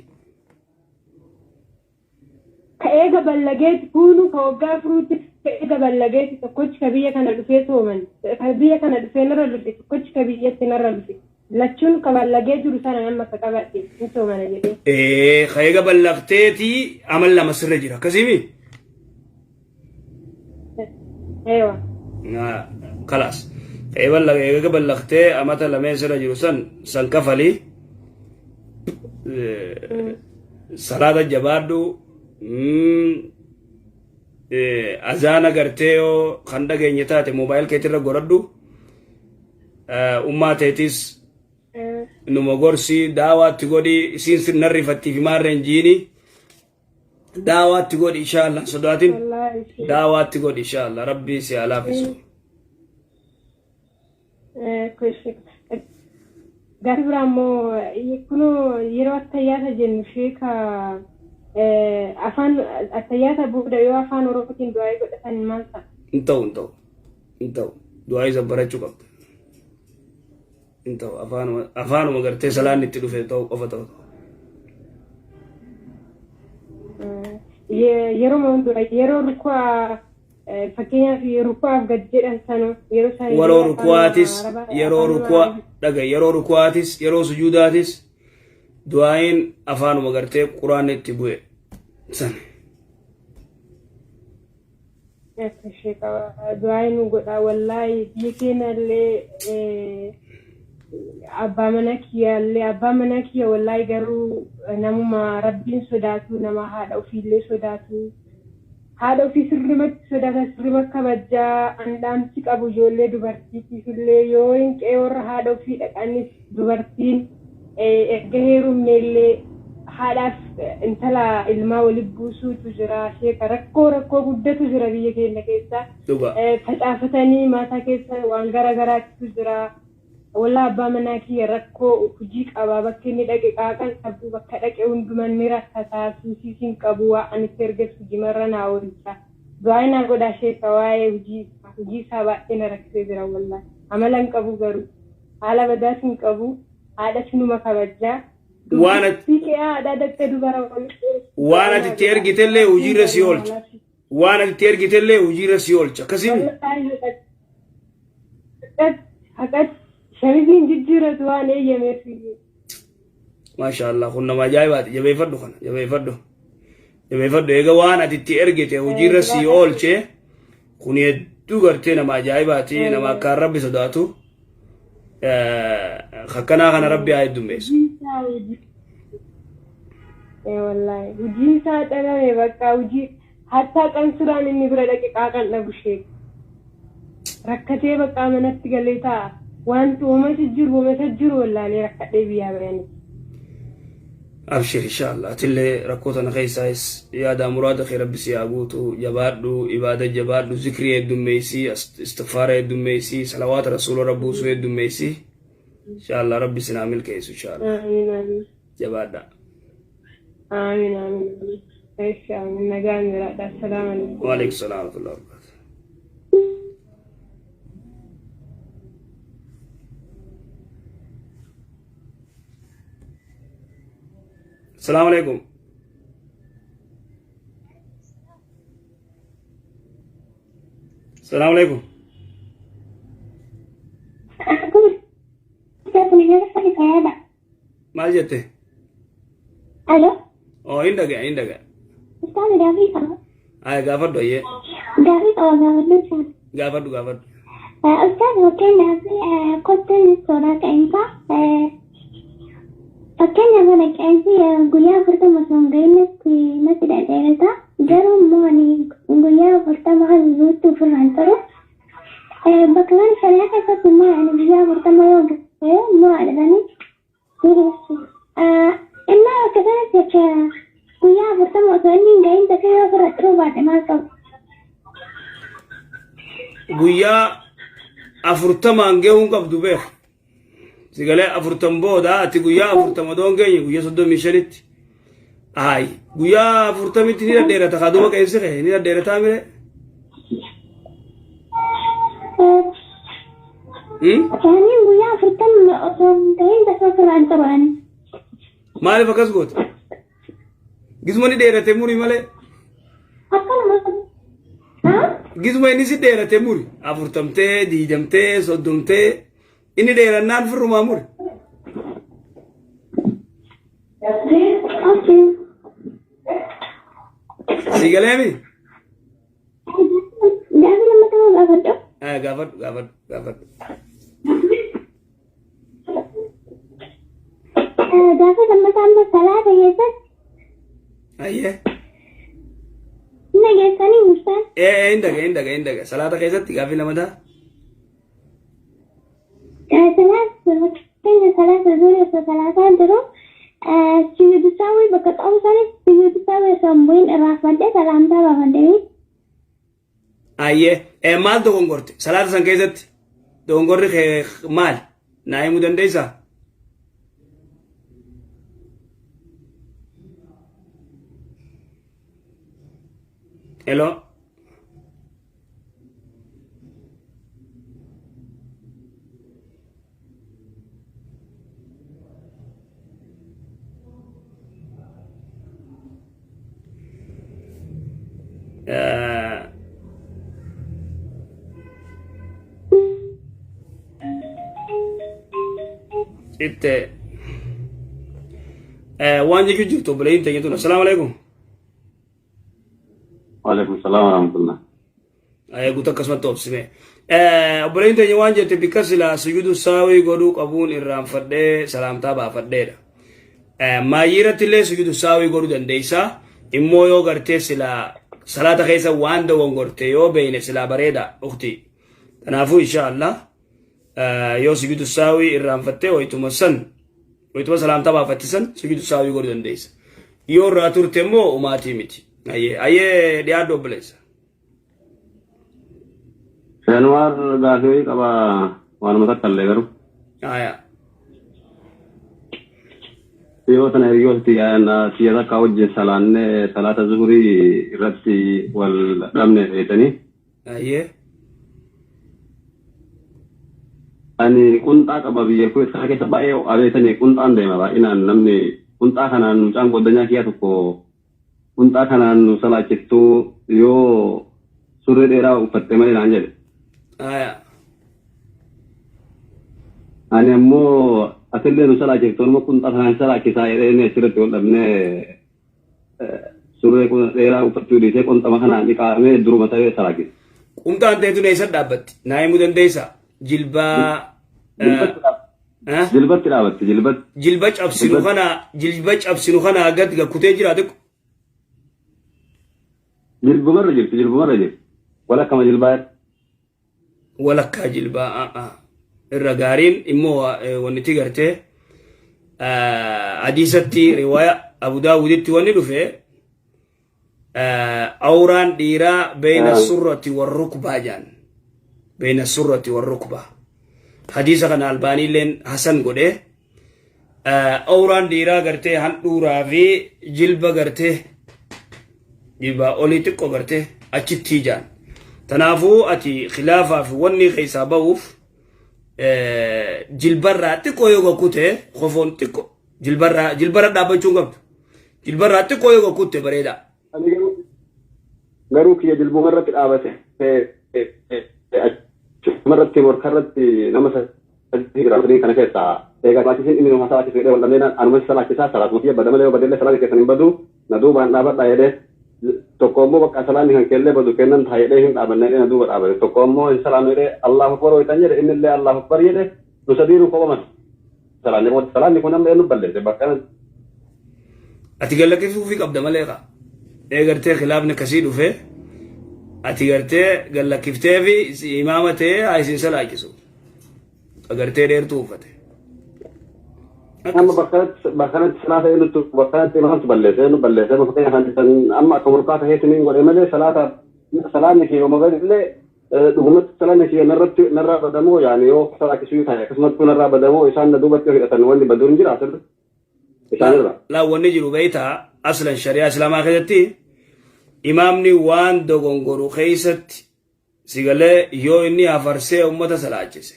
Ka eega ballageeti kuunu ka waggaa afuruutti ka eega ballageeti tokkochi ka biyya kana dhufee sooman ka biyya kana dhufee narra dhufe tokkochi ka biyyatti narra dhufe. Lachuun ka ballagee jiru sana amma ka qabadhe hin soomana jedhee. Ee, ka eega ballaqteeti amal lama sirra jira. Akkasiimi? Eewa. Kalaas. Eega ballaqtee amata lameen sirra jiru san san kafali. Salaata jabaadhu. Azaana gartee yoo kan dhageenye taate moobaayil keetirra godhadhu. Ummaa teetis numa gorsi daawaatti godhi isiin sirna rifattii fi maarreen jiini. Daawaatti godhi inshallah sodaatin. Wallaahi. Daawaatti godhi inshallah rabbii si haa laaffisu. Gaaffii biraa immoo kunoo yeroo attayyaata jennu sheeka afaan attayyaata booda yoo afaan Oromootiin du'aa godhatan maal ta'a? Hin ta'u, hin ta'u, hin ta'u. Du'aa isa barachuu qabda. Hin ta'u, afaanuma gartee salaanni itti dhufe ta'u qofa ta'u. Yeroo hundumaa yeroo ruku'aa, fakkeenyaaf ruku'aaf gad jedhan sana yeroo isaan Yeroo ruku'aatis, yeroo ruku'a dhaga, yeroo ruku'aatis, yeroo sujuudaatis du'aayin afaanuma gartee quraanni itti bu'e san. Du'aa nu godha. Wallaahi biyya keenya illee abbaa mana kiyya illee, abbaa mana kiyya wallaahi garuu namuma rabbiin sodaatu, nama haadha ofiillee sodaatu, haadha ofii sirrimatti sodaata, sirrima kabajaa andhaamsi qabu. Ijoollee dubartiitiif illee yoo hin qe'ee warra haadha ofii dhaqanis dubartiin erga heerumne illee haadhaaf intala ilmaa walitti buusuutu jira. Sheeka, rakkoo guddatu jira biyya keenya keessa. Dhugaa. Facaafatanii maataa keessa waan gara garaatu jira. Wallaa abbaa manaa kiyya rakkoo hojii qabaa, bakka inni dhaqe qaaqan qabu, bakka dhaqe hunduman ni rakkataa, suusiis hin qabu, waa ani itti erges hojiimarra naa oolcha. Du'aa naa godhaa sheeka, waa'ee hojii isaa baay'ee na rakkisee jira wallaahi. Amala hin qabu garuu haala badaas hin qabu, haadhas numa kabajjaa. Waan ati Dubartii qe'aa haadhaa dhaqxee dubara walitti. Waan ati itti ergitellee hojiirra si oolcha. Waan ati itti ergitellee hojiirra si oolcha. Akkasii. Haqatti shamiziin jijjiiratu waan eeyyameef. Maasha Allah, kun nama ajaa'ibaati. Jabeeffadhu kana, jabeeffadhu. Jabeeffadhu, eega waan ati itti ergite hojiirra si oolche, kun hedduu gartee nama ajaa'ibaati, nama akkaan rabbi sodaatu. Akkanaa kana rabbi haa heddummeessu. Wallaahi hojiin isaa dhabame, bakka hojii hattaa qansuraan inni bira dhaqe qaaqan dhabu ishee. Rakkatee bakka manatti galee taa'a. Wanti uumata jiru uumata jiru wallaalee rakkadhee biyyaa bayanii. Abshir inshallah, atillee rakkoo tana keessaayis yaada muraada kee rabbi si haa guutu. Jabaadhu, ibaada jabaadhu, zikrii heddummeessi, istighfaara heddummeessi, salawaata rasuula rabbuusuu heddummeessi. Inshallah rabbi sinaa milkeessu inshallah. Amiin, amiin. Jabaadha. Amiin, amiin, amiin. Eessi, amiin, nagaan jiraadha. Assalaamu alaikum. Waalaikum salaam wa rahmatullahi wa barakatuh. Assalamu alaikum. Assalamu alaikum. Akkuma fayyada. Maal jette? Alo, Oh, hin dhaga'a, hin dhaga'a. Ustaaz, gaafii qaba. Ay, gaafadhu ayyee. Gaafii qaba, gaafadhu isaan. Gaafadhu, gaafadhu. Ustaaz, fakkeenyaaf kotteen suuraa qeensaa, fakkeenyaaf ana qeensi guyyaa 40 osoo hin gahin natti dhedheerata. Garuu immoo ani guyyaa 40 kan guutuu ofirraa hin turu. Bakka kana shari'aa keessatti immoo ani guyyaa 40 yoo gahe muraa jedhanii. Innaa bakka kanatti jecha guyyaa 40 osoo inni hin gahin dafee yoo ofirra xuruu baadhe maal qabu? Guyyaa 40n gahuun qabdu beeku. Sigalee 40 booda ati guyyaa 40 doon geenye guyyaa 35tti. Ayi, guyyaa 40tti ni dhedheerata kaa duuba qeensi kee ni dhedheerataa mire. Yaaniin guyyaa 40 osoo hin gahin dafee ofirraa hin xuru ani. Maaliif akkas goota? Gizuma ni dheerate muri malee. Akkanuma. Haa? Gizuma inni si dheerate muri. 40tee, 20tee, 30tee inni dheerannaan firrumaa muri. Okay. Si galeemi? Gaafii lammataa gaafadhu. Gaafadhu, gaafadhu, gaafadhu. Gaafa lammataa immoo salaata keessatti Ayyee. hin dhageessanii murtaan. Ee hin dhaga hin dhaga hin dhaga. Salaata keessatti gaaffii lammataa. Salaata fakkeenya salaata zuurii osoo salaataa jiru sujuudu saawwii bakka qabu sanitti sujuudu saawwii osoo hin bu'in irraanfadhee salaamtaa baafadhee. Ayyee. Ee maal dogongorte? Salaata san keessatti dogongorri kee maali? Naa himuu dandeessaa? Hello. Itti waan jechuu jirtu obboleeyyiin teenya tun. Assalaamu alaikum. Waalaikum salaam warahmatullah. Eeguutu akkasumatti obsime. Obboleeyyiin teenya waan jette bikka silaa sujuudu saawii godhuu qabuun irraanfadhee salaamtaa baafadheedha. Maayyii irratti illee sujuudu saawii godhuu dandeessa. Immoo yoo gartee silaa salaata keessa waan dogongorte yoo beeyne silaa bareeda ukti. Kanaafuu insha Allah yoo sujuudu saawii irraanfattee wayituma san wayituma salaamtaa baafatte san sujuudu saawii godhuu dandeessa. Yoo irraa turte immoo umaatii miti. Ayyee ayyee dhiyaadhu obboleessa. Anwaar gaafii wayii qaba waanuma takka illee garuu. Aya. Yeroo sana hiriyoota tiyya takka wajjin salaannee salaata zuhurii irratti wal dhabne beektanii. Ayyee. Ani qunxaa qaba biyya Kuwait kana keessa baay'ee ho'a beektanii qunxaan deema baay'inaan namni qunxaa kanaan mucaan goddanyaa kiyyaa tokko Qunxaa kanaan nu salaachiftuu yoo surree dheeraa uffatte malee naan jedhe. Aya. Ani ammoo atillee nu salaachiftu anuma qunxaa kanaan salaachisaa jedhee inni achirratti wal dhabnee surree dheeraa uffachuu dhiisee qunxama kanaan dhiqaamee duruma ta'ee salaachise. Qunxaan teetu eessa dhaabbatti? Naa himuu dandeessaa? Jilbaa. Jilbatti dhaabbatti. Jilbatti dhaabatti jilbatti. Jilba cabsinu kana jilba cabsinu kana gad gakkutee jira xiqqo. Jilbumarra jirti jilbumarra jirti. Walakkama jilbaa. Walakkaa jilbaa irra gaariin immoo wanni gartee hadiisatti riwaaya Abu Daawuditti wanni dhufe awraan dhiiraa beeyna surrati warrukbaa jaan beeyna surrati warrukbaa hadiisa kana albaaniilleen hasan godhe awraan dhiiraa gartee handhuuraa fi jilba gartee jilbaa olii xiqqoo gartee achittii jaan tanaafuu ati khilaafaa fi wanni keessaa ba'uuf jilbarraa xiqqoo yoo gakkute kofoon xiqqoo Jilbarraa jilbarra dhaabbachuu hin qabdu. Jilbarraa xiqqoo yoo kutte bareeda. Ani garuu kiyya jilbuma irratti dhaabate achuma irratti morka irratti nama sadii jira sadii kana keessaa eegaa salaachisiin inni nu salaachisu jedhee wal dhabnee anuma salaachisaa salaatuma kiyya bada malee yoo badellee salaanni keessan hin badu na duubaan dhaabadha jedhee tokko immoo bakka salaanni kan keellee badu kennan ta'a jedhee hin dhaabanne jedhee na duuba dhaabate tokko immoo hin salaannu jedhee Allahu akbar wayitan jedhe inni illee Allahu akbar jedhe nu sadiinuu kophama Salaanni kun salaanni kun amma eenyu balleesse bakka kanatti. Ati gallakkisuufii qabda malee kaa. Ee gartee khilaafni akkasii dhufe ati gartee gallakkiftee fi imaama ta'ee haa isin salaachisu. Gartee dheertuu uffate. Amma bakka kanatti bakka kanatti salaata eenyutu bakka kanatti imaamtu balleesse eenyu balleesse amma fakkeenyaaf amma akka morkaa ta'eetiin hin godhe malee salaata salaanni kee yooma illee Dhugumatti salanni kiyya narratti narraa badamoo yaani yoo salaachisuu ta'e akkasumattuu narraa badamoo isaan na duubatti yoo hidhatan wanni badu hin jira asirra isaanirra. Laa wanni jiru beeyta aslan shari'aa islaamaa keessatti imaamni waan dogongoru keessatti sigalee yoo inni hafarsee ummata salaachise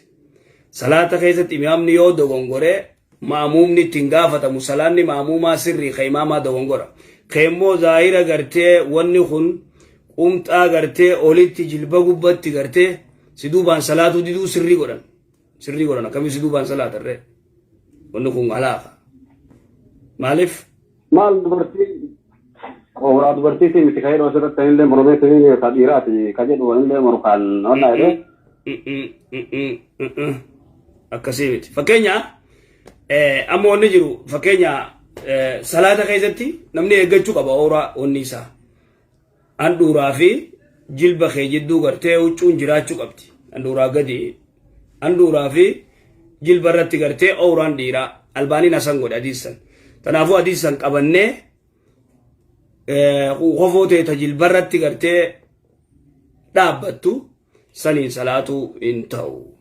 salaata keessatti imaamni yoo dogongore ma'amuumni itti hin gaafatamu salaanni ma'amuumaa sirrii ka imaamaa dogongora ka immoo zaahira gartee wanni kun qumxaa gartee olitti jilba gubbatti gartee si duubaan salaatuu diduu sirrii godhan sirrii godhan akkamii si duubaan salaatarree wanni kun halaaka maaliif Maal dubartii Hooraa dubartiitii miti ka jedhu asirratti anillee mormee tuniin ka dhiiraati ka jedhu anillee morkaan wallaa jedhee. Akkasii miti. Fakkeenya Amma wanni jiru fakkeenya salaata keessatti namni eeggachuu qaba ooraa wanni isaa. Handhuuraa fi jilba kee jidduu gartee huccuun jiraachuu qabdi. Handhuuraa gadi handhuuraa fi jilba irratti gartee ooraan dhiiraa albaaniin hasan godhe hadiisan. Kanaafuu hadiisan qabannee kofoo ta'e ta jilba irratti gartee dhaabbattu saniin salaatuu hin ta'u.